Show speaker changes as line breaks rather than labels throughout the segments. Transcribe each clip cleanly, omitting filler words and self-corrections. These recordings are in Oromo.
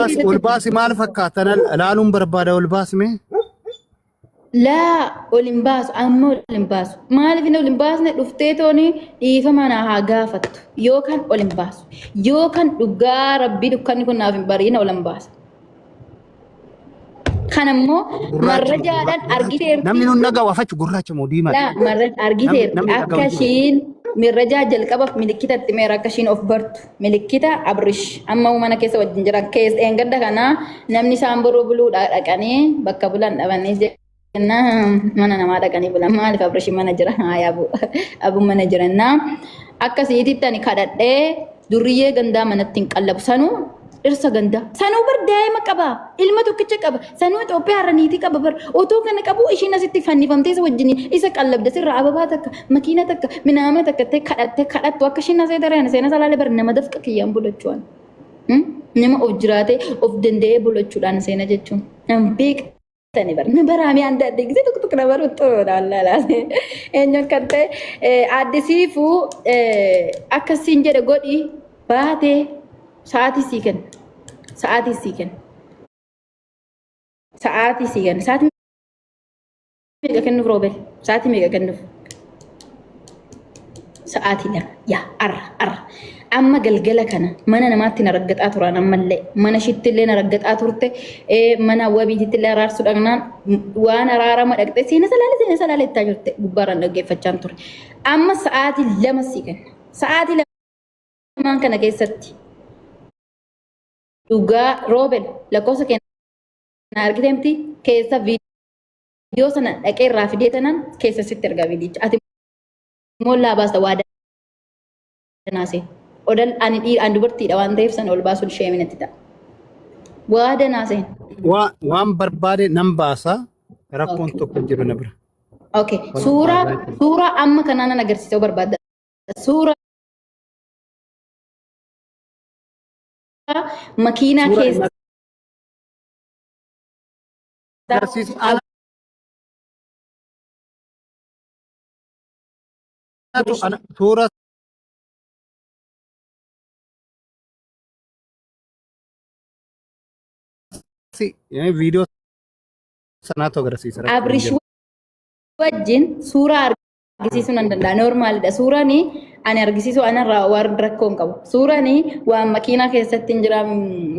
Baasi ol baasi maal fakkaata laaluun barbaada ol baasi mee.
Laa ol hin baasu amma ol hin baasu. Maaliif inni ol hin baasne dhuftee tooni dhiifama naa haa gaafattu. Yookaan ol hin baasu. Yookaan dhugaa rabbii dukkanni kun naaf hin bariina ol hin baasa. Kan ammoo
Gurraacha moo
marrajaadhaan
gurraacha?
argiteerti.
Namni nun dhaga'u afachu gurraacha moo diimaadha?
Laa marra argiteerti
Namni
akka
dhaga'u hin jiru.
ishiin mirrajaa jalqabaaf milikkitatti meera akka ishiin of bartu milikkita abrish amma mana keessa wajjin jiran keessa eengadda kanaa namni isaan boruu buluudhaa dhaqanii bakka bulan dhabanii jennaan mana namaa dhaqanii bulan maaliif abrish mana jira haaya abu abu mana jirannaa akkasiititti ani kadhadhee durriyyee gandaa manatti hin qallabu sanuu Dhirsa gandaa. Sanuu bar daa'ima qaba. Ilma tokkicha qaba. Sanuu Itoophiyaa irra niitii qaba bar. Otoo kana qabu ishiin asitti fannifamtee isa wajjin isa qallabda sirra ababaa takka makiina takka minaama takka ta'e kadhatte kadhattu akka ishiin asee taree ani seena salaalee bar nama dafqa kiyyaan bulachuun. Nama of jiraatee of danda'ee bulachuudhaan seena jechuun. Nama beeka. Tani bar na baraame adda adda gisee tokko tokko na baru xuruudha wallahi eenyu akka ta'e aadde siifuu akkasiin jedhe godhi baatee sa'aatii sii kenna sa'aatii sii kenna sa'aatii sii kenna sa'aatii meeqa kennuuf roobel sa'aatii meeqa kennuuf Sa'aatii 2 yaa arra arra amma galgala kana mana namaatti na raggaxaa turan ammallee mana ishiitti illee na raggaxaa turte mana wabiititti illee araarsuu dhaqnaan waan araarama dhaqxe seena salaale seena salaale ittaa jirte gubbaarraan dhaggeeffachaan ture amma sa'aatii 2 sii kenna sa'aatii lamaan kana keessatti dhugaa roobel lakkoofsa kenna argite miti keessa viidiyoo sana dhaqee irraa fidee tanan keessa sitti ergaa viidiyicha ati Mollaa baasta waa danaasee. Odal ani dhiira ani dubartiidha waan ta'eef sana ol baasuun sheemi natti ta'a. Waa danaasee.
Waan barbaade nan baasa. Rakkoon
Okay.
tokko hin jiru na bira.
Okay.
Waan
Suuraa
barbaade.
suuraa amma kanaa nan agarsiisa yoo barbaadda. Suuraa makiinaa
Suuraa
keessa
inni agarsiisu anatu ana suura si viidiyoo sanaatu agarsiisa rakkoon hin
Abrish
jiru.
wajjin suuraa argisiisuu nan danda'a. Noormaalidha. Suuraan ani argisiisu anarraa waan rakkoo hin qabu. Suuraan waan makiinaa keessatti hin jira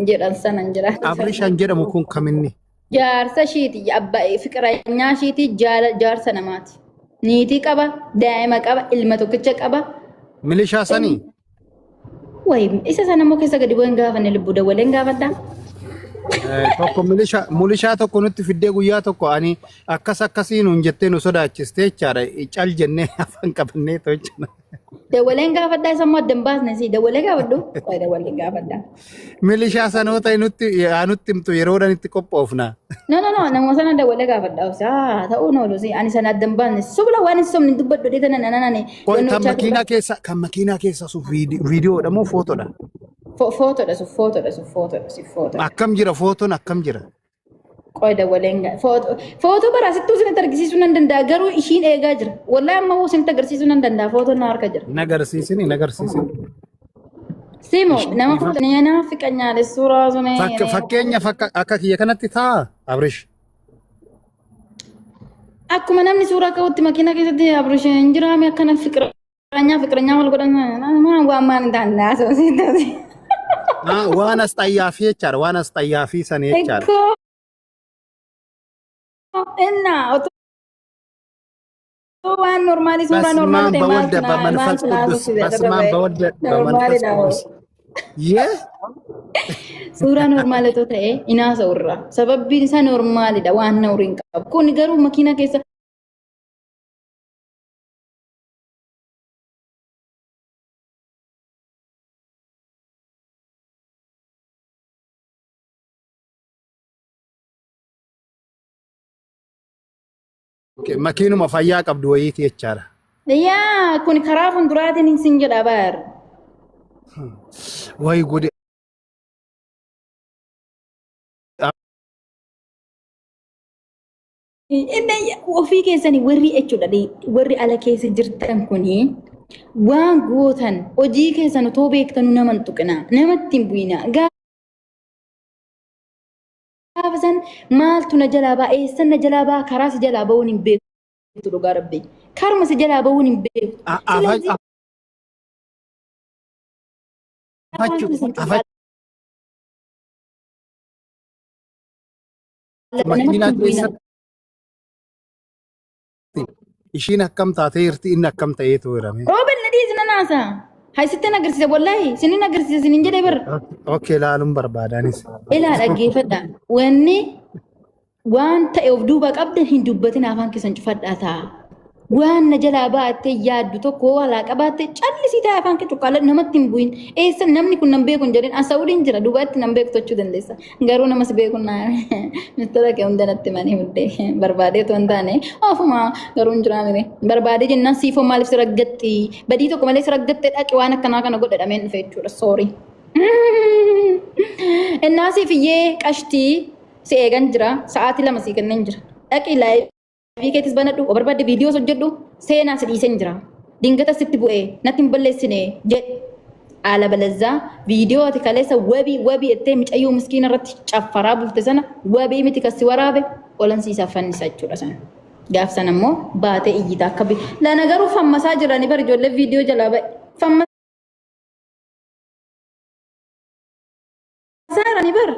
jedhan sana hin jira.
Abrishaan jedhamu kun kaminni?
Jaarsa ishiiti abbaa fiqiranyaa ishiiti jaala jaarsa namaati. Niitii qaba, daa'ima qaba, ilma tokkicha qaba.
Milishaa sanii?
Wayi isa sana immoo keessa gadi bu'een gaafanne lubbuu dawwaleen gaafadha.
Tokko milishaa mulishaa tokko nutti fiddee guyyaa tokko ani akkas akkasii nuun jettee nu sodaachiste jechaadha. Cal jennee afaan qabannee tolchina.
Dawwaleen gaafadhaa isa immoo adda hin baasne si dawwalee gaafadhu. Qoy dawwaleen gaafadhaa.
Milishaa sanoo ta'e nutti yaa nutti himtu yeroodhaan itti qophoofna.
No no no nama sana dawwalee gaafadhaa obsa haa ta'uu noolu si ani sana adda hin baasne subla waan hin sobne dubbadhu dhee tana nana nani
Qoy
wannoo
kan
chaatu
makiinaa keessa kan makiinaa keessa sun viidiyoodha moo footoodha?
Footoodha sun footoodha sun footoodha si footoodha.
Akkam jira footoon akkam jira?
Qoy dawwaleen footoo footoo bara asittuu isinitti argisiisuu nan danda'a garuu ishiin eegaa jira. Wallahi amma hoo isinitti agarsiisuu nan danda'a footoon na harka jira.
Hin agarsiisin hin agarsiisin.
Simo nama footoo ni na fiqanyaale suuraa sun.
Fakkeenya akka kiyya kanatti taa Abrish.
Akkuma namni suuraa ka'utti makiinaa keessatti Abrish hin jiraame akkana fiqiranyaa fiqiranyaa wal godhan waan maan hin taane haasawsiin.
Ah, waan as xayyaafii jechaadha. Waan as xayyaafii sana jechaadha.
Ekkoo innaa otoo waan normaalii suuraa
በስመ
normaalii
አብ
ta'e
በወልደ
maaltu na
በመንፈስ
maaltu na
ቅዱስ
haasofsiisa
በስመ አብ
irra ba'e
በወልደ በመንፈስ
normaalidha hoo.
ቅዱስ ይህ
Suuraa normaali otoo ta'e hin haasa'u irraa. Sababbiin isaa normaalidha waan nawrii hin qabu. Kun garuu makiinaa keessa
Makiinuma fayyaa qabdu wayiiti jechaadha.
Yaa kun karaa fuulduraatiin sin jedha bar.
Wayi gudi
Inni ofii keessanii warri jechuudha warri ala keessa jirtan kuni waan gootan hojii keessan otoo beektanu nama hin tuqinaa namatti hin bu'inaa. Gaafa san maaltu na jalaa ba'a, eessan na jalaa ba'a, karaa si jalaa ba'uun hin beektu dhugaa rabbi. Karuma si jalaa ba'uun hin beektu. Silazii afaan
Afachuu
sun isin
afachuu
cuqqaalladha namatti
makiinaa
hin bu'ina.
keessatti ishiin akkam taatee jirti inni akkam ta'eetu jedhame.
Roobel na dhiisi nan haasa'a. Hay sittin agarsiisa wallahi sinin agarsiisa sinin jedhee bar.
Okay ilaaluun barbaadaanis.
Ilaa dhaggeeffadha. Wanni waan ta'e of duuba qabdan hin dubbatin afaan keessan cufadhaa ta'a. Waan na jalaa baattee yaaddu tokko hoo alaa qabaatte callisii taa'e afaan kee cuqqaaladhu namatti hin bu'in. Eessa namni kun nan beeku hin jedhin an Saa'udiin jira dubaatti nan beeku tochuu dandeessa. Garuu namas beeku naa mistara kee hunda natti manii hundee barbaadee otoo hin taane ofuma garuu hin jiraa mire. Barbaadee jennaan siifoo maaliif si raggatti badii tokko malee si raggattee dhaqi waan akkanaa kana godha dhameen dhufe jechuudha soorii. Innaa siif iyyee qashtii si eegan jira sa'aatii 2 sii kenneen jira. Dhaqi live keetis banadhu o barbaadde viidiyoos hojjedhu seenaa si dhiiseen jira. Dingata sitti bu'ee natti hin balleessine jedhe. Haala balazzaa viidiyoo ati kaleessa wabii wabii ettee micayyoo miskiina irratti caffaraa bulte sana wabii miti kan si waraabe olan siisaaf fannisa jechuudha sana. Gaaf sana immoo baatee iyyita akka bi. Lana garuu fammasaa jirani bar ijoollee viidiyoo jalaa ba'e. Fammasaa jirani bar.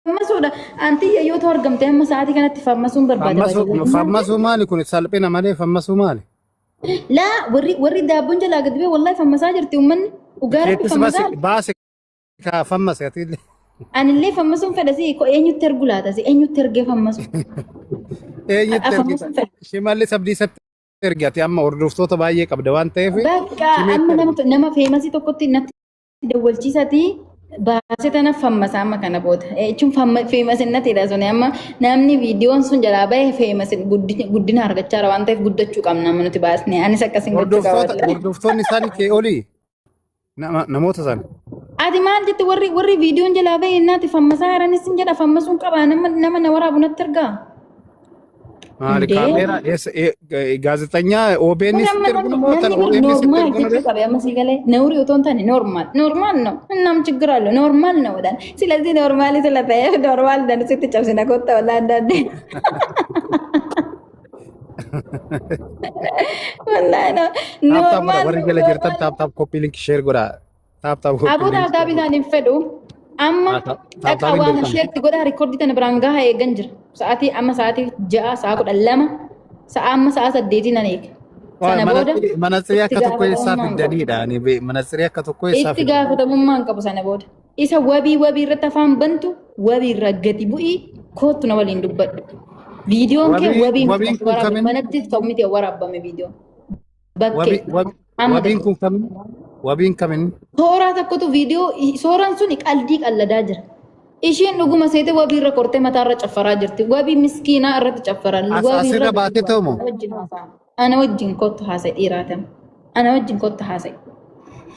Fammasuudha. Antiyya yoo ta'u argamte amma sa'aatii kanatti fammasuun barbaada.
Fammasuu
baay'ee.
fammasuu maali kun salphina malee fammasuu maali?
Laa warri warri daabboon jalaa gadi ba'e wallahi fammasaa jirti uummanni. Dhugaa rabbi
Keettis baase
fammasaa.
baase kaa fammase ati illee.
Anillee fammasuun fedha si ko eenyutti ergu laata si eenyutti ergee fammasu.
Eenyutti ergita?
Fammasuun fedha.
Shimallis Abdiisatti ergi ati amma hordoftoota baay'ee qabda waan ta'eef
Bakka
shimeetti
amma
ergi.
nama nama feemasii tokkotti natti dawwalchiisati baasee tana fammasa amma kana booda. Jechuun feemasinnatiidha suni amma namni viidiyoon sun jalaa bahe feemasin guddina argachaa jira waan ta'eef guddachuu qabna amma nuti baasne. Anis akkasin gochuu qaba.
Hordoftoota hordoftoonni isaanii kee olii namoota sana.
Ati maal jette warri warri viidiyoon jalaa bahe innaati fammasaa jiranis sin jedha fammasuun qaba nama nama na waraabu natti ergaa.
Maali
Indee.
kaameeraa eessa gaazexanyaa OBN
Warri
sitti
amma
ergu
namni
moo tan
namni bar
OMN sitti
normaal
ergu
jechuu
malee?
qabe amma sii galee ነውር otoo hin taane ኖርማል ኖርማል ነው እናም ችግር አለው ኖርማል ነው ወዳን ስለዚህ ኖርማል ስለተየፍ ኖርማል ደን sitti cabsina kotta wala አንዳንዴ wallahi no
Taap taap godha
normal
warri
ነው
jala jirtan
normal
taap taap koppii link share godha. Taap taap koppii
Aboo
link share
taaptaabii
godha.
isaaniin fedhu amma
Taap
dhaqa
taapiin
waan
dirqama.
sheerti godhaa rikoordii tana biraan gaha eegan jira. Sa'aatii amma sa'aatii 6 sa'a 12 sa'a amma sa'a 8 nan eega. Sana booda
Manatsirii
itti
akka tokko eessaa
gaafatamummaa hin qabu.
fiddaniidha. Ani manatsirii akka tokko eessaa
Itti
fiddanii?
gaafatamummaa hin qabu sana booda. Isa wabii wabii irratti afaan bantu wabii irraa gadi bu'ii koottu na waliin dubbadhu. Viidiyoon kee
Wabii
wabii miti
wabiin
kan
kun
waraabame
kamin?
manatti ta'u miti waraabame viidiyoon.
Wabii
Bakkee
wabi-
amma
wabiin
gadi.
kun kamin? Wabiin kamin?
Sooraa tokkotu viidiyoo sooraan sun qaldii qalladaa jira. Isheen dhuguma seete wabii irra kortee mataarra caffaraa jirti. Wabii miskiinaa irratti caffaran.
As
Wabii irra
asirra
gadi
baatee
bu'an.
ta'umo?
Ana wajjin haasa'a. Ana wajjin kottu haasa'e dhiiraa ta'e. Ana wajjin kottu haasa'e.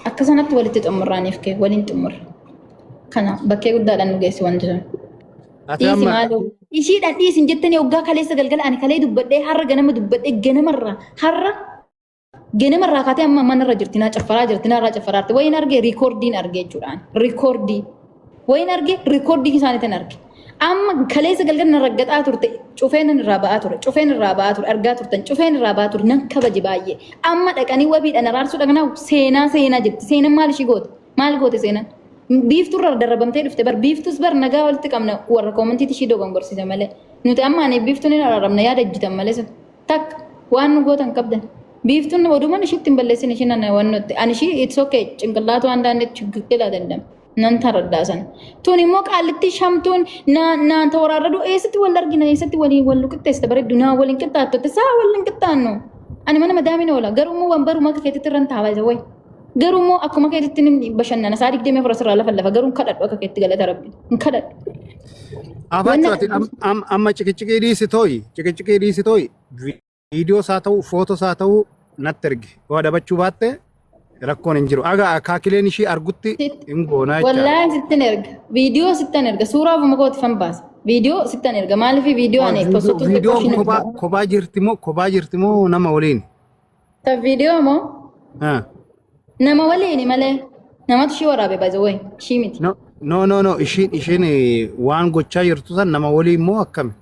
Akka sanatti walitti xumurraaniif kee waliin xumurra. Kana bakkee guddaadhaan nu geessi wanti sun.
Ati
Dhiisi
amma
maaloo. Ishiidhaan dhiisi hin jettanii hoggaa kaleessa galgala ani kalee dubbadhee har'a ganama dubbadhee ganamarraa har'a ganamarraa kaatee amma manarra jirti naa caffaraa jirti narraa caffaraa jirti. Wayin arge riikoordiin arge jechuudhaan riikoordii. Wayin arge riikoordii isaaniitiin arge. Amma kaleessa galgala na raggaxaa turte cufeen irraa ba'aa ture cufeen irraa ba'aa ture argaa turtan cufeen irraa ba'aa ture nan kabaje baay'ee. Amma dhaqanii wabiidhaan araarsuu dhaqnaa seenaa seenaa jetti seenaan maal ishii goote maal goote seenaan. Biiftuu irraa darabamtee dhufte bar biiftus bar nagaa walitti qabna warra koomantiitti ishii dogongorsiise malee. Nuti amma ani biiftuun hin araaramna yaada ejjitan malee sun takka waan nu gootan qabdan. Biiftuun oduman ishiitti hin balleessin ishiin ana waan nutti ani ishii it's okay cinqillaatu waan daandetti chiggila danda'am nan taraddaa sana. Tun immoo qaallitti shamtuun naan tawaraarradu eessatti wal argina eessatti waliin wal qixxeessita bareeddu naa waliin qixxaattotte saa waliin qixxaannu. Ani mana madaamiin oola garuu immoo wanbaruma akka keetitti irran taa'aa isa wayi. Garuu immoo akkuma keetitti ni bashannana. Sa'a 24 asirraa lafa lafa garuu hin kadhadhu akka keetti galata rabbi. Hin kadhadhu.
Afachu
Wanna
ati amma ciqiciqii dhiisi tooyi ciqiciqii dhiisi tooyi viidiyoos haa ta'u footos haa ta'u natti ergi yoo adabachuu baatte rakkoon hin jiru aga akaakileen ishii argutti hin goonaa jechaadha.
Wallaahi sittin erga. Viidiyoo sittan erga. Suuraa ofuma kooti fan baasa. Viidiyoo sittan erga. Maaliif viidiyoo ani posottuu xiqqoo
Viidiyoon
ishiin
kophaa kophaa jirti moo kophaa jirti moo nama waliin?
Ta viidiyoo moo
Ah.
nama waliini malee namatu ishii waraabe by the way ishii miti.
No, No, no, no, ishiin waan gochaa jirtu san nama waliin moo akkami?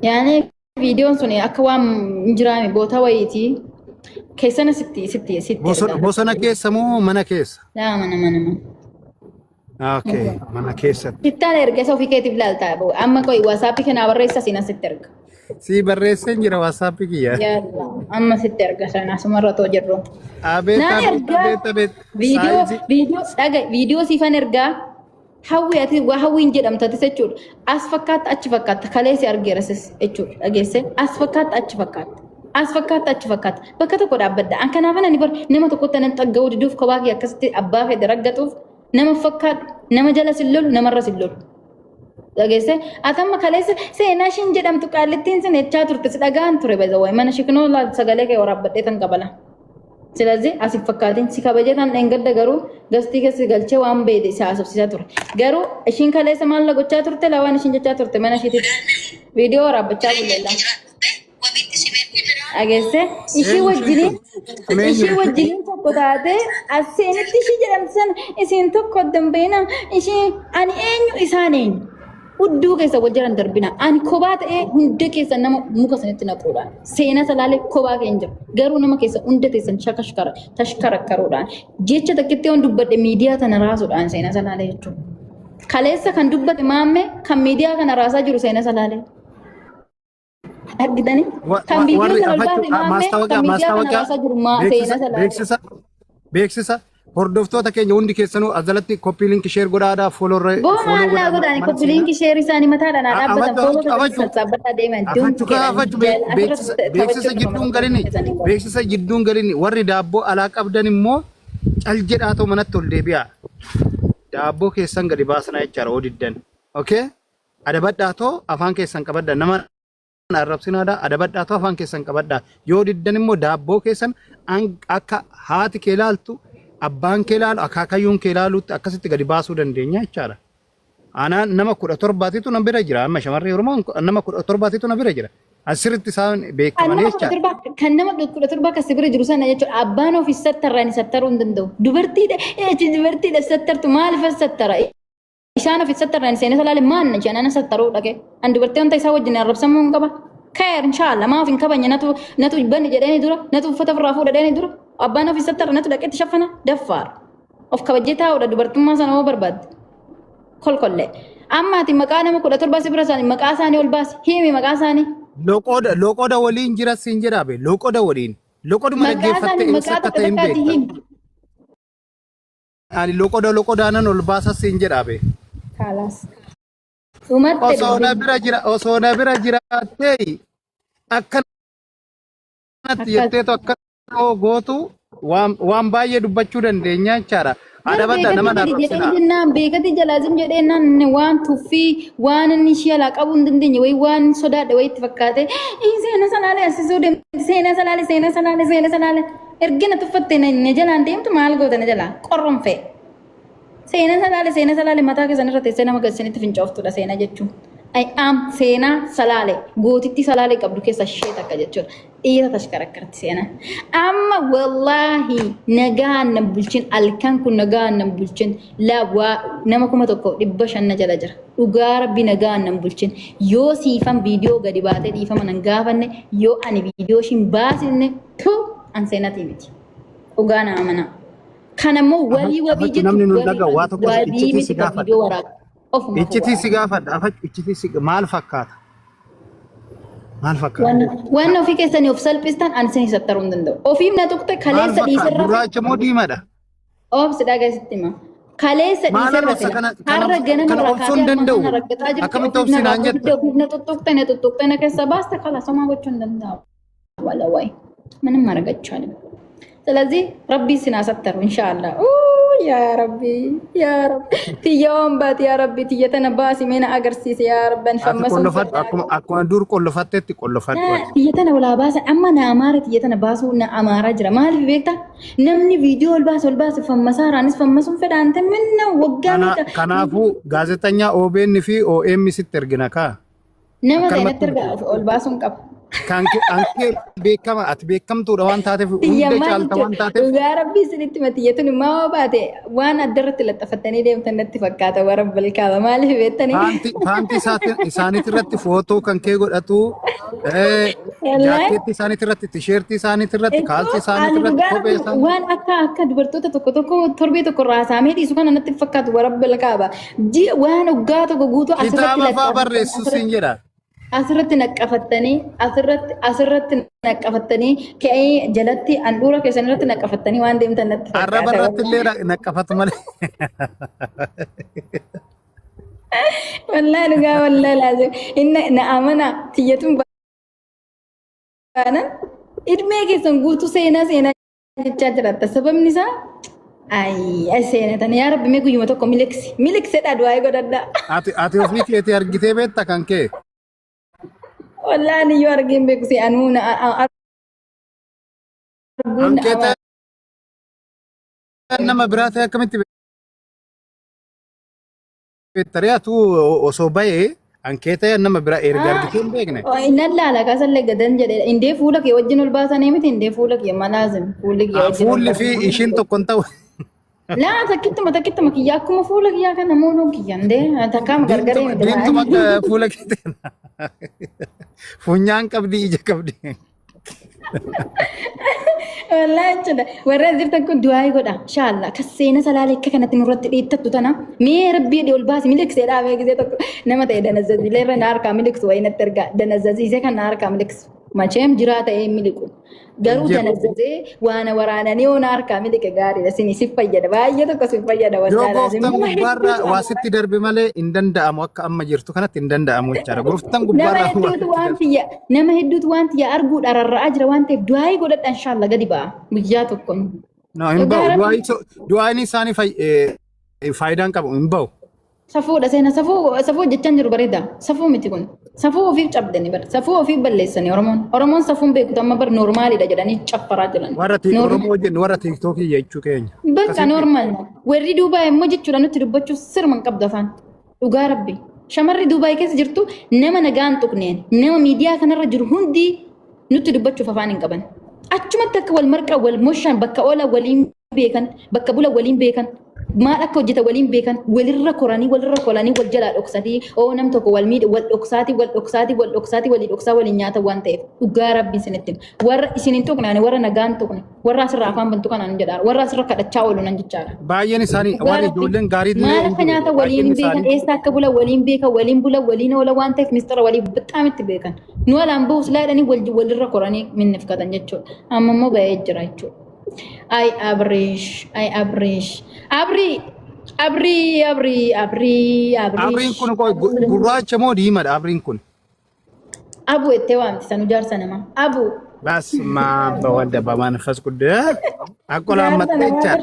Yaani viidiyoon sun akka waan hin jiraame boota wayiiti. Keessana sitti sitti sitti
Bosona
erga.
bosona keessa moo mana keessa?
Laa mana mana mana.
Okay, mana keessatti.
Sittaan erga isa ofii keetiif ilaalta. Amma qoy WhatsApp kanaa barreessa siin asitti erga.
Sii barreesseen jira WhatsApp kiyya.
Yalla amma sitti erga sana asumarra otoo jirru.
Abeet
Naan
abeet
ergaa
abeet abeet.
viidiyoo
Saayizii.
viidiyoo dhaga viidiyoo siifan ergaa hawwi ati waa hawwiin jedhamtu atis jechuudha. As fakkaatta achi fakkaatta kalee si argeera sis jechuudha dhageesse as fakkaatta achi fakkaatta. As fakkaatta achi fakkaatta bakka tokko dhaabbadda. An kanaafan ani bar nama tokkotti anan xagga'uu diduuf kophaa kee akkasitti abbaa fedhe raggatuuf nama fakkaadhu nama jala sin lolu namarra sin lolu. Dhageesse ati amma kaleessa seenaa ishiin jedhamtu qaallittiin sin jechaa turte si dhagaan ture by mana shikinoo laal sagalee kee waraabbadhee tan qabala. Silazii asif fakkaatiin si kabajee tan dheengadda garuu gastii keessa galchee waan beede si haasofsiisaa ture. Garuu ishiin kaleessa maal la gochaa turte laa waan ishiin jechaa turte mana ishiititti viidiyoo waraabbachaa bulleella. Dhageesse ishii
Eenyu isheen
wajjiniin
kun? Kun eenyu
ishii
isheen kun?
wajjiniin tokko taate as seenitti ishii jedhamtu sana isiin tokko addan beena ishii ani eenyu isaan eenyu hudduu keessa wal jalan darbina ani kophaa ta'ee hunda keessa nama muka sanitti naquudhaan seenaa salaalee kophaa kee hin jiru garuu nama keessa hunda teessan shakashkara tashkarakkaruudhaan jecha takkitti yoon dubbadhe miidiyaa tana raasuudhaan seenaa salaalee jechuudha. Kaleessa kan dubbate maamme kan miidiyaa kana raasaa jiru seenaa salaalee. Argitanii? Kan viidiyoo
Warri
sana ol
afachuu
baase maammee
maastaawoqiyaa
kan miidiyaa kana
maastaawoqiyaa
raasaa jiru maa
beeksisa
seenaa salaalee.
beeksisa beeksisa hordoftoota keenya hundi keessanuu as jalatti koppii linkii sheer godhaadhaa fooloo
Boo
fooloo
maallaa
godhaa
godhaani
mana
koppii
seenaa.
liinkii sheerii isaanii mataadhaan haa dhaabbatan
Afachuu
fooloo irratti
afachuu
sassaabbadhaa deeman
afachuu
don't
kaa
care
afachuu
asirratti
beeksisa beeksisa
taphachuu
jidduun galini beeksisa jidduun galini warri daabboo alaa qabdan immoo cal jedhaa ta'u manatti ol deebi'aa. Daabboo keessan gadi baasnaa jechaadha oo diddan. Okay? Adabadhaa too afaan keessan qabadha nama arrabsinaadha adabadhaa too afaan keessan qabadha yoo diddan immoo daabboo keessan akka haati kee laaltu abbaan kee laalu akaakayyuun kee laalutti akkasitti gadi baasuu dandeenya jechaadha. Anaa nama 17tu na bira jira amma shamarree Oromoo nama 17tu na bira jira. Asirritti isaan
Kan
beekamanii
nama kudha
jechaadha.
torba kan nama 17 akka si bira jiru sana jechuudha abbaan ofii sattarraa ni sattaruu hin danda'u. Dubartiidha dubartiidha sattartu maaliif sattara? Isaan ofi sattarran seenee salaale maan na jedhan ana sattaruu dhaqe. An dubartii wanta isaa wajjin arrabsamuu hin qaba. Kheer inshaalla maaf hin kabanye natu natu bani jedheeni dura natu uffata ofirraa fuudha jedheeni dura abbaan ofi sattarra natu dhaqetti shaffana daffaar. Of kabajjee taa'uudha dubartummaa sana hoo barbaadde. Kolkollee. Amma ati maqaa nama 17 si bira isaanii maqaa isaanii ol baasi himi maqaa isaanii.
Loqoda loqoda waliin jira siin jedhaa be loqoda waliin loqoduma
Maqaa
dhaggeeffatte
isaanii
eessa
maqaa
akka
takka
ta'e hin
takkaati
beekta.
himi.
Ani loqoda loqodaanan ol baasa siin jedhaa be.
Kaalaas. Dhumatte
Osoo na
dubbiin.
bira jira osoo na bira jiraattee akkanatti
Akkas.
jetteetu akkana gootu waan waan baay'ee dubbachuu dandeenya jechaadha.
Gar
Adabadha
beekati
nama
gadi jedhee
arrabsinaa.
jennaan beekati jalaa zim jedhee naan waan tuffii waan inni ishee alaa qabuu hin dandeenye wayii waan sodaadhe wayii itti fakkaate "Ii, seena salaalee asisuu deemti seena salaalee seena salaalee seena salaalee erga na tuffatte na jalaan deemtu maal goota na jalaa qorronfee Seenaa salaale seenaa salaale mataa keessan irra teessee nama gasinitti fincooftudha seenaa jechuun. I am seenaa salaale gootitti salaale qabdu keessa ishee takka jechuudha. Dhiira tashkarakkarti seenaa. Amma wallaahi nagaan na bulchin halkan kun nagaan na bulchin laa waa nama 1500 na jala jira. Dhugaa rabbi nagaan na bulchin yoo siifan viidiyoo gadi baatee dhiifama nan gaafanne yoo ani viidiyoo ishiin baasinne tu an seenatii miti. Dhugaa na amanaa. Kan ammoo wabii wabii
Afachu
jechuun
namni nun
wabii
dhaga'u waa tokko
wabii
iccitii
miti
si
kan
gaafadha.
viidiyoo waraabu. Ofuma
Iccitii si
waraabu.
gaafadha. Afachu iccitii si maal fakkaata? Maal fakkaata?
Waan ofii keessanii of salphistan ani isin sattaruu hin danda'u. Ofiif na tuqxe
Maal
kaleessa
fakkaata?
dhiiserra
Gurraacha moo diimaadha?
obsi dhagasitti hima. Kaleessa
Maalan
dhiiserra
obsa
fila.
kana kana
Har'a ganama
kana
irraa
obsuu hin
kaatee amma
danda'u.
kana raggaxaa jirti
Akkamitti
ofiif na
obsi naan
raafuu
jetta?
didde ofiif na tuttuqxe na tuttuqxe na keessa baasta kala somaa gochuu hin danda'u. Wala wayi ምንም ማድረግ አይቻልም። ስለዚህ ረቢ ሲናሰተሩ ኢንሻአላህ ያ ረቢ ያ ረቢ ትየውን ባት ያ ረቢ ትየተነ ባሲ ሜና agarsiise yaa rabbi
Ati
fammasuun
qollofadhu akkuma akkuma dur qollofattetti qollofadhu ati.
Tiyya tana walaa baasa amma na amaara tiyya tana baasuu na amaaraa jira maaliif beekta namni viidiyoo ol baase ol baase fammasaaraanis fammasuun fedha ante minna waggaa
Kana
meeqa
kanaafuu gaazexanyaa OBN fi OM sitti ergina kaa.
Nama
Akkanumatti
seenatti erga ol baasuun qaba.
Kan kee an kee beekama ati beekamtuudha waan taateef hunda
Xiyya maal
caalta waan
jechuudha?
taateef.
Dhugaa rabbii isinitti hima xiyyatuun immoo yoo baate waan adda irratti laxafattanii deemtan natti fakkaata warra balkaaba maaliif beektanii?
Paantii paantii isaaniit irratti footoo kan kee godhatu,
Wallaahi.
jaakkeettii isaaniit irratti, tisheertii isaaniit irratti, kaalsii isaaniit
Ani
irratti,
dhugaa
kophee
rabbii
isaanii.
waan akka dubartoota tokko tokko torbee tokko irraa haasaamee dhiisu kana natti fakkaatu warra balkaaba. Ji'a waan waggaa tokko guutuu asirratti
Kitaaba fa'aa
laxafatanii
barreessu
asirratti
siin jedha.
Asirratti naqqafattanii asirratti asirratti naqqafattanii ka'ee jalatti handhuura keessan irratti naqqafattanii waan deemtan natti
Arraba
fakkaata.
irratti illee naqqafatu malee.
Wallaahi dhugaa wallaahi laazim. Inni na amana tiyyatuun baanan idmee keessan guutuu seenaa seenaa jechaa jiraatta. Sababni isaa ayi seenatan yaa rabbi mee guyyuma tokko miliksi miliksedha du'aa godhadhaa.
Ati ofii keetii argitee beekta kan kee.
Wallaahi ani yoo argeen beeku si anuu na arguun
Kan kee
na
ta'e nama biraa ta'e akkamitti beekta? Atu osoo bahee kan kee ta'e nama biraa erga argitee hin beekne.
Nan laala kasallee gadan jedhe indee fuula kee wajjin ol baasanii miti indee fuula kee malaazim fuulli kee wajjin ol
Fuulli fi
baasanii.
ishiin tokko hin ta'u.
Laa takkittuma takkittuma kiyya akkuma fuula kiyyaa kana muuluun kiyya indee takkaama gargaree
Diimtuma
miti
diimtuma
laa.
akka fuula kee ta'e. Funyaan qabdi ija qabdi.
Wallaahi jechuudha. Warri as jirtan kun du'aa godha. Inshallah. Akka seena salaalee akka kanatti nurratti dhiittattu tana. Mee rabbii dhii ol baasi miliqsee dhaabee gisee tokko nama ta'e danazzaziilee irra na harkaa miliqsu wayii natti ergaa. Danazzasiisee kan na harkaa miliqsu. Macheem jiraa ta'ee hin miliqu. Garuu
Hin jiru.
danazzazee waana waraananii yoo na harkaa miliqe gaariidha. Sini si fayyada. Baay'ee tokko si fayyada.
Yoo
Wallaahi laazim.
gooftaan
Nama
gubbaarraa
hedduutu
waa sitti darbe malee hin danda'amu akka amma jirtu kanatti hin danda'amu jechaadha. Gooftaan
Nama
gubbaarraa waa
hedduutu
sitti
waan
darbe.
tiyya nama hedduutu waan tiyya arguudha rarra'aa jira waan ta'eef du'aayii godhadha inshallah gadi ba'a guyyaa tokko.
No, hin
Dhugaa
ba'u.
rabbi
Du'aayin isaanii faayidaan qabu hin ba'u.
Safuudha seena safuu safuu hojjechaa jiru bareeda safuu miti kun safuu ofiif cabdani bar safuu ofiif balleessani Oromoon Oromoon safuun beekutu amma bar noormaalidha jedhanii caffaraa jiran.
Warra Oromoo jennu warra Tiiktookii jechuu keenya.
Bakka
Akkasitti
normal warri Duubaay immoo jechuudha nutti dubbachuuf sirma hin qabdu afaan dhugaa rabbi shamarri Duubaay keessa jirtu nama nagaa hin tuqneen nama miidiyaa kanarra jiru hundi nutti dubbachuuf afaan hin qaban achumatti akka wal marqaa wal moshaan bakka oola waliin beekan bakka bula waliin beekan maal akka hojjetan waliin beekan walirra koranii walirra kolanii wal jalaa dhoksatii oo nam tokko wal miidhe wal dhoksaatii wal dhoksaatii wal dhoksaatii walii dhoksaa waliin nyaata waan ta'eef dhugaa rabbi isinitti hima. Warra isin hin tuqne ani warra nagaa hin tuqne warra asirra afaan bantu kanaan jedhaara warra asirra kadhachaa oolu nan jechaadha.
Baay'een isaanii
Dhugaa
warri
rabbi
ijoolleen gaarii illee
maal
hin
akka
jiru.
nyaata waliin
Baay'een
hin beekan
isaanii
eessa akka bula waliin beekan waliin bula waliin oola waan ta'eef mistira walii bixaam itti beekan. Nu alaan bahus laadhanii walirra koranii minnifkatan jechuudha. Amma immoo ba'ee jira jechuudha. Ay Abrish, ay Abrish. Abri, Abri, Abri, Abri,
Abriin
Abrish.
kun qoy gurraacha moo diimaadha abriin kun?
Abu ettee waamti sanu jaarsa namaa. Abu.
Basma bawalda bamanfas quddaa
Jaarsa
akkola
namaa
ammattee
bar.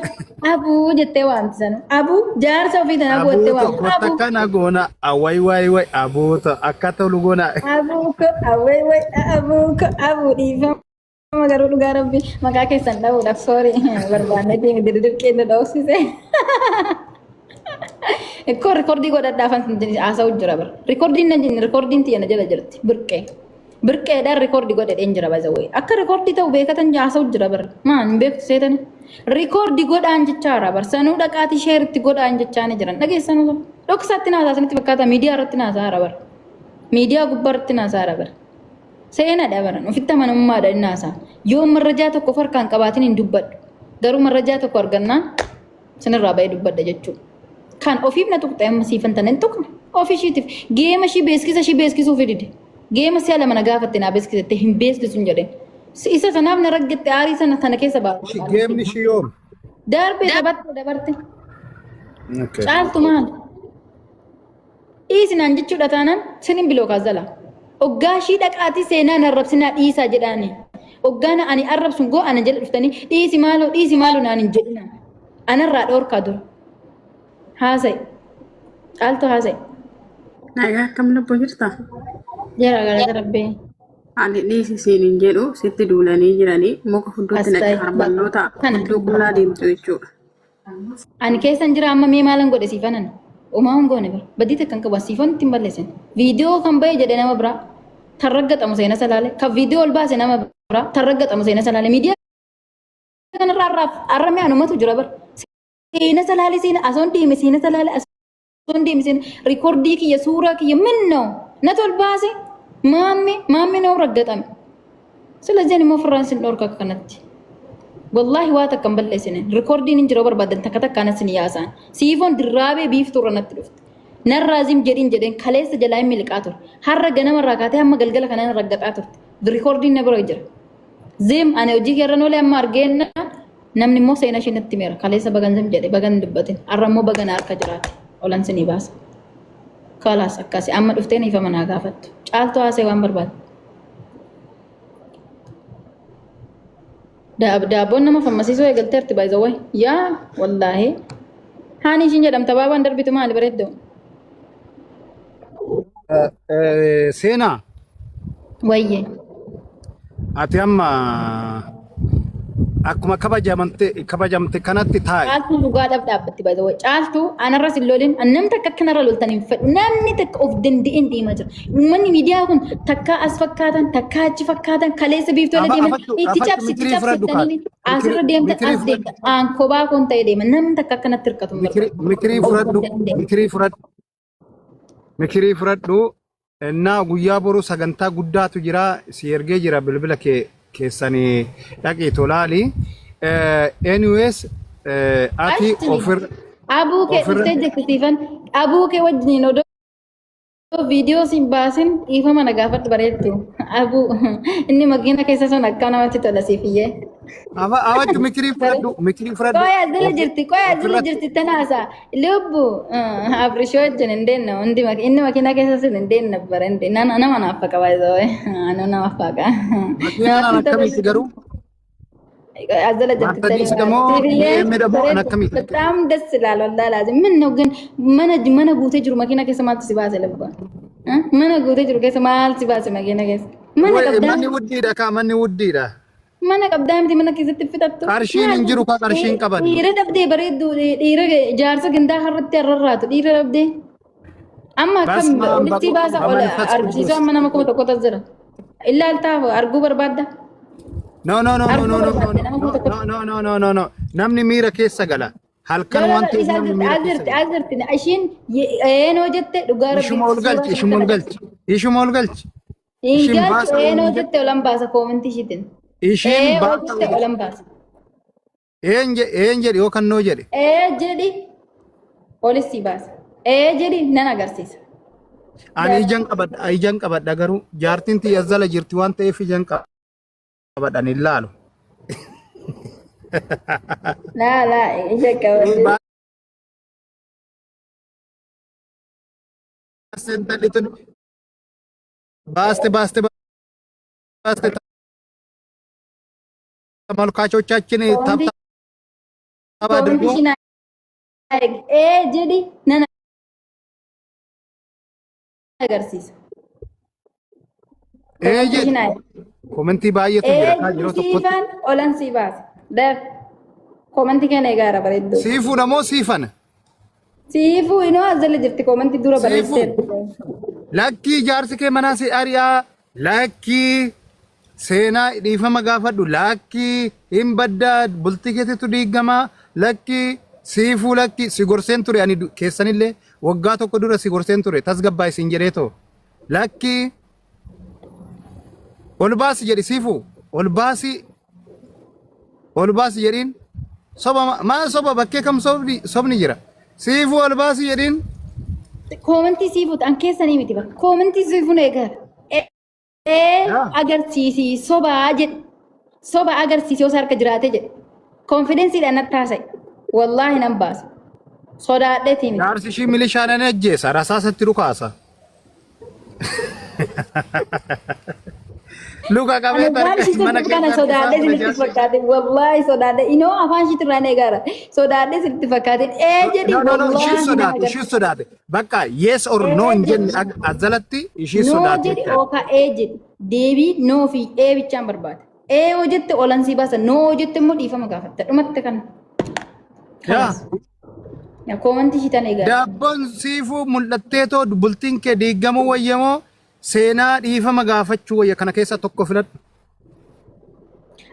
Abu jettee waamti sanu. Abu jaarsa ofii tan abu jettee
Abuuto
waamti.
kotta
Abu.
kana goona awai wai wai abuuto akka tolu goona.
Abu ko awwee wai abu ko abu dhiifama garuu dhugaa rabbi maqaa keessan dhabuudhaaf soori barbaanne deemi dirqee nu dhoofsise. Ikkoo rikoordii godhadhaa afaan haasa'u jira bara. Rikoordiin na jenni rikoordiin tiyya na jala jirti birqee. Birqeedhaan rikoordii godhadheen jira bazawee. Akka rikoordii ta'u beekatan haasa'u jira bara. Maan hin beektu seetani. Rikoordii godhaan jechaara bara. Sanuu dhaqaatii sheeritti godhaan jechaa ni jiran. Dhageessanuu bara. Dhoksaatti naasaa isinitti fakkaata miidiyaa irratti naasaara bara. Miidiyaa gubbaa irratti naasaara bara. Seenaadha baran ofitti amanamummaadha inni haasaa. Yoo marrajaa tokko of harkaan qabaatin hin dubbadhu. Garuu marrajaa tokko argannaan sinirraa ba'ee dubbadha jechuudha. Kan ofiif na tuqxe amma siifan tana hin tuqne. Ofii ishiitiif geema ishii beeskisa ishii beeskisuu fidide. Geema si'a lama na gaafatte naa beeskisette hin beeskisu hin jedheen. Isa sanaaf na raggette aarii sana tana keessa baafte.
Geemni ishii yoom?
Darbee taphatte dabarte.
Okay.
Caaltu maal? Dhiisi naan jechuudha taanaan sinin biloo kaazala. Oggaa ishii dhaqaatii seenaa na arrabsinaa dhiisaa jedhaani. Oggaa na ani arrabsun goo ana jala dhuftanii dhiisi maaloo dhiisi maaloo naan hin jedhina. Anarraa dhoorkaa dura. Haasa'i. Caaltu haasa'i.
Nagaa akkam lubbuu jirta?
Jara galata rabbee.
Ani dhiisi siin hin jedhu sitti duulanii jiranii muka
As
hundootti naqe
ta'e.
harmalloota
Kana.
iddoo qullaa deemtu jechuudha.
Ani keessan jira amma mee maalan godhe siifanan? Omaa hin goone bara. Badii takka hin qabu. Siifan itti hin balleessin. Viidiyoo kan ba'e jedhe nama biraa. Tan raggatamu seena salaale. Kan viidiyoo ol baase nama biraa. Tan raggatamu seena salaale. Miidiyaa kanarraa har'aaf har'a anumatu jira bara. Seena salaale seena asoon deeme seena salaale asoon deeme seena rikoordii kiyya suuraa kiyya minnoo natu ol baase maamme maamme noo raggatame. ስለዚህ ani immoo ofirraan sin dhorka akka kanatti. Wallaahi waa takka hin balleessine. Rikoordiin hin jiru barbaadan takka takkaan sin yaasaan. Siifoon dirraabee biiftuu irra natti dhufte. Narraa zim jedhiin jedheen kaleessa jalaa hin miliqaa ture. Har'a ganama irraa kaatee hamma galgala kanaan raggaxaa turte. Rikoordiin na bira jira. Zim ani hojii keerra noolee amma argeenna namni immoo seenaa ishee natti meera. Kaleessa bagan zim jedhe bagan dubbatin. Har'a immoo bagan harka jiraate. Olan sinii baasa. Kalaas akkasi amma dhufteen ifa manaa gaafattu. Caaltuu haasee waan barbaadde. Daabboon nama fammasiisuu eegalteerti by the way. Yaa wallaahi. Haani ishiin jedhamta baabaan darbitu maali bareedduu?
Seenaa
Wayye.
Ati amma akkuma kabajamte kabajamte kanatti taa'i.
Caaltuu dhugaadhaaf dhaabbatti by the way. Caaltuu anarras hin lolin namni takka akkanarra loltan hin fedhu. Namni takka of danda'een deemaa jira. Uummanni miidiyaa kun takkaa as fakkaatan takkaa achi fakkaatan kaleessa biiftuu deeman
Afattu
itti
afattu
cabsi itti
mitirii
cabsi
fudhadhu kaa.
jettanii asirra deemtan
Mitirii
as deemtan aan kophaa kun ta'e deema. Namni takka akkanatti hirkatu hin barbaadu.
Mikirii
Of
fudhadhu
danda'e.
mikirii fudhadhu mikirii fudhadhu innaa guyyaa boruu sagantaa guddaatu jira si ergee jira bilbila kee keessanii dhaqii tolaali. Anyways, ati
Ashti
ofir
abuu kee
ofirra
dhuftee jirti siifan abuu kee wajjiniin odoo viidiyoo siin baasin dhiifama na gaafadhu bareeddu. Abuu inni makiina keessa sun akka namatti tola siif iyyee.
Awwachu mikirii fudhadhu mikirii fudhadhu
Qoya azila jirti qoya azila
ofirratti
jirti tanaasa lubbu abrishoo wajjin hin deemna hundi inni makiina keessa sun hin deemna bara hindi nama naaf faqa baay'ee anu nama faqa.
Makiinaan
Namatti tola.
akkamitti garuu
azala jirti
Mercedes moo BM moo an akkamitti?
በጣም ደስ ይላል። ወላሂ ላዚም ምን ነው ግን mana mana guutee jiru makiina keessa maaltu si baase lubba? Mana guutee jiru keessa maal si baase makiina keessa? Mana
Way
qabdaa
manni wuddiidha kaa manni wuddiidha.
mana qabdaa miti mana keessatti fixattu.
Qarshiin hin jiru kaa qarshiin qaban.
Dhiira dhabdee bareedduu dhiira jaarsa gandaa har'atti har'arraatu dhiira dhabdee. Amma akkam
በስመ አብ
walitti baasa ol
በመንፈስ ቅዱስ
argisiisuu amma nama 1000 jira. Ilaaltaa arguu barbaadda?
No, no, no, no,
Arguu
no, no,
barbaadde nama
no,
1000.
no, no, no, no, no, no. Namni miira keessa gala. Halkan waan ta'eef namni miira keessa
Azirti
gala.
azirti ishiin eenoo jette dhugaa rabbii
Ishuma ol galchi, ishuma ol galchi, ishuma ol galchi.
Hin
Ishiin
galchu
baasa
eenoo jette olan baasa koomentii ishiitiin.
Ishiin
Ee oo
baasa
jette olan baasa.
Een jedhi yookaan noo jedhi.
Ee jedhi olis si baasa. Ee jedhi nan agarsiisa.
Ani ijaan qabadha, ijaan qabadha garuu jaartiin tiyya jala jirti waan ta'eef ijaan qabadha hin laalu.
Laa laa ija qabadhe.
Baaste intalli tun baaste baaste baaste ተመልካቾቻችን
Koomentii
tap tap አድርጎ
koomentii ishiin ee jedhi nan agarsiisa.
ee
Koomentii
jedhi
ishiin eegi.
Komentii baay'eetu jira
Ee
kaa yeroo tokkotti.
siifan olan sii baasa. Daf koomentii kana eegaara bareedduu.
Siifuudha moo siifana?
Siifuu inoo as jala jirti koomentii dura
Siifuu.
barreessiteerti.
Lakkii jaarsi kee manaa si ari'aa lakkii seenaa dhiifama gaafadhu lakkii hin baddaa bultii keetitu diigamaa lakkii siifuu lakkii si gorseen ture ani keessanillee waggaa tokko dura si gorseen ture tasgabbaa isin jedhee too lakkii ol baasi jedhi siifuu ol baasi ol baasi jedhiin soba maal soba bakkee kam sobni sobni jira siifuu ol baasi jedhiin.
Koomentii siifuu an keessanii miti bakka koomentii siifuun eegaara. Ee
Yaa.
agarsiisi sobaa jedhi soba agarsiisi yoo harka jiraate jedhe konfidensiidhaan natti haasa'e wallaahi nan baasa sodaadheetii miti.
Jaarsi ishii milishaan ajjeesa rasaasatti dhukaasa. Luka qabee
Ani waan ishii
mana
kana
keessa
sodaadhee
harkisaa
isinitti fakkaate wallaahi sodaadhee inoo afaan ishiitti irraa eegaara sodaadhee isinitti fakkaate ee jedhi
No, no, no, ishii
wallaahi nan
sodaate, ishii
agarsiisa.
sodaate. Bakka yes or no hin jenne azalatti ishii
No
sodaate
jedhi
jechaadha.
ooka ee jedhi deebii no fi ee bichaan barbaada. Ee yoo jette olan sii baasa no yoo jette immoo dhiifama gaafatta dhumatte kana.
Yaa.
Kalaas. Yaa koomantii ishii tan eegaara.
Daabboon siifuu mul'attee too bultiin kee diigamuu wayyamoo Seenaa dhiifama gaafachuu wayya kana keessa tokko filadhu.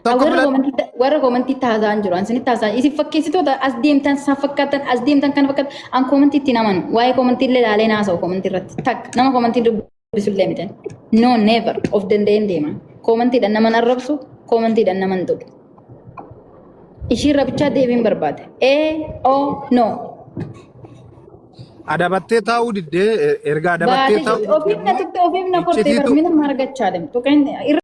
Tokko
Warra
filadhu.
koomantii warra koomantii taasaan jiru. An isinitti taasaan isin fakkeessitoota as deemtan san fakkaatan as deemtan kana fakkaatan an koomantii ittiin amanu. Waa'ee koomantii illee ilaalee naasa'u koomantii irratti. Takka nama koomantii dubbisu illee miti. No never of danda'een deema. Koomantiidhaan nama arrabsu koomantiidhaan nama hin tuqu. Ishiirra bichaa deebiin barbaade. Ee o no.
Adabattee taa'uu diddee erga adabattee
Baatee
taa'uu
jirti. Ofiif na tuqxe ofiif na kortee
Iccitiitu
barmina argachaa deemtu. Tuqeen irra.